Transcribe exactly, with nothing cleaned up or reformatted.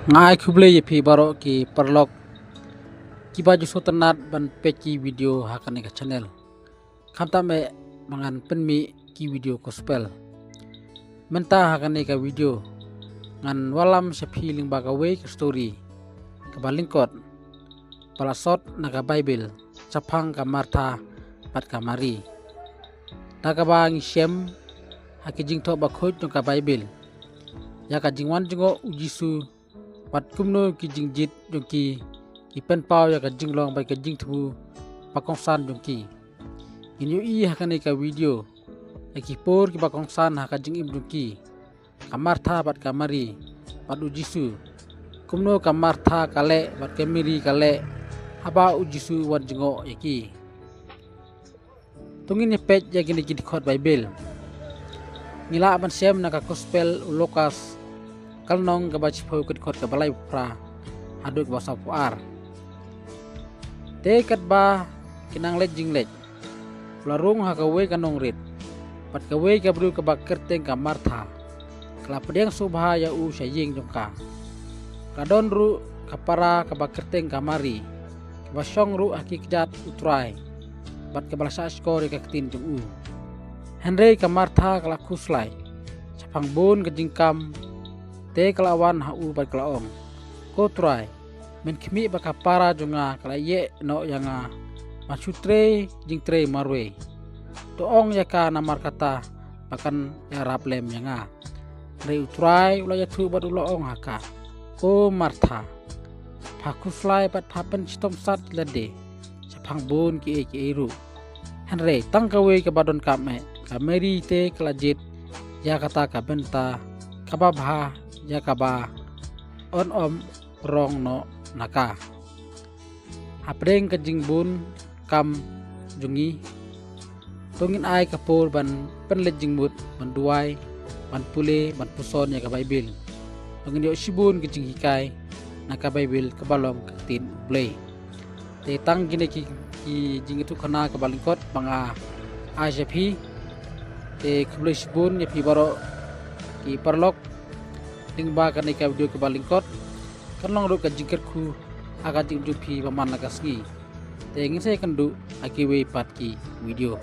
Nga ai khublei ïa phi baroh ki paralok kiba ju sngewtynnat ban peit ki video ha kane ka channel. Khamtam eh ba ngan pynmih ki video gospel. Mynta ha kane ka video ngan wallam sha phi lyngba kawei ka story kaba lyngkot ba la sot na ka Bible shaphang ka Martha bad ka Mari. Da kaba ngi shem ha ki jingthoh bakhuid jong ka Bible ïa ka jingwan jngoh u Jisu bad kumno ki jingjied jong ki ki pynpaw ïa ka jinglong bad ka jingthmu ba kongsan jong ki. Ngin ïohi ha kane ka video ïa ki por kiba kongsan ha ka jingim jong ki, ka Martha bad ka Mari bad u Jisu. Kumno ka Martha ka leh bad ka Mari ka leh haba u Jisu u wan jngoh ïa ki. To ngin ïa peit ïa kine ki dkhot Bible. Ngi lah ban shem na ka gospel u Lukas, ka lynnong kaba shiphew, ka dkhot kaba laiphew phra haduh kaba sawphew ar. Te katba ki nang leit jingleit, u la rung ha kawei ka nongrit bad kawei ka briew kaba kyrteng ka Martha ka la pdiang sngewbha ïa u sha ïing jong ka. Ka don ruh ka para kaba kyrteng ka Mari, kaba shong ruh ha ki kjat u Trai bad kaba la shahshkor ïa ka ktien jong u. Hynrei ka Martha ka la khuslai shaphang bun ka jingkam, te ka la wan ha u bad ka la ong, Ko Trai, men khmih ba ka para jong nga ka la ïeh noh ïa nga ban shu trei jingtrei marwei. To ong ïa ka namar kata ba kan ïarap lem ïa nga. Hynrei u Trai u la ïathuh bad u la ong ha ka, Ko Martha, pha khuslai bad pha pynshitom sat lade shaphang bun kiei kiei ruh. Hynrei tang kawei kaba donkam eh, ka Mari te ka la jied ïa kata ka bynta kaba bha, ïa kaba yn ym rong noh na ka. Hapdeng ka jingbun kam jong ngi, to ngin ai ka por ban pynleit jingmut, ban duwai, ban pule, ban puson ïa ka Bible. To ngin ïoh shibun ki jinghikai na ka Bible kaba long ka ktien U Blei. Te tang kine ki, ki jingïathuhkhana kaba lyngkot ba nga ai sha phi. Te khublei shibun ïa phi baroh ki paralok lyngba kane ka video kaba lyngkot. Kan long ruh ka jingkyrkhu ha ka jingim jong phi ba man la ka sngi. Te ngin sa ïakynduh ha kiwei pat ki video.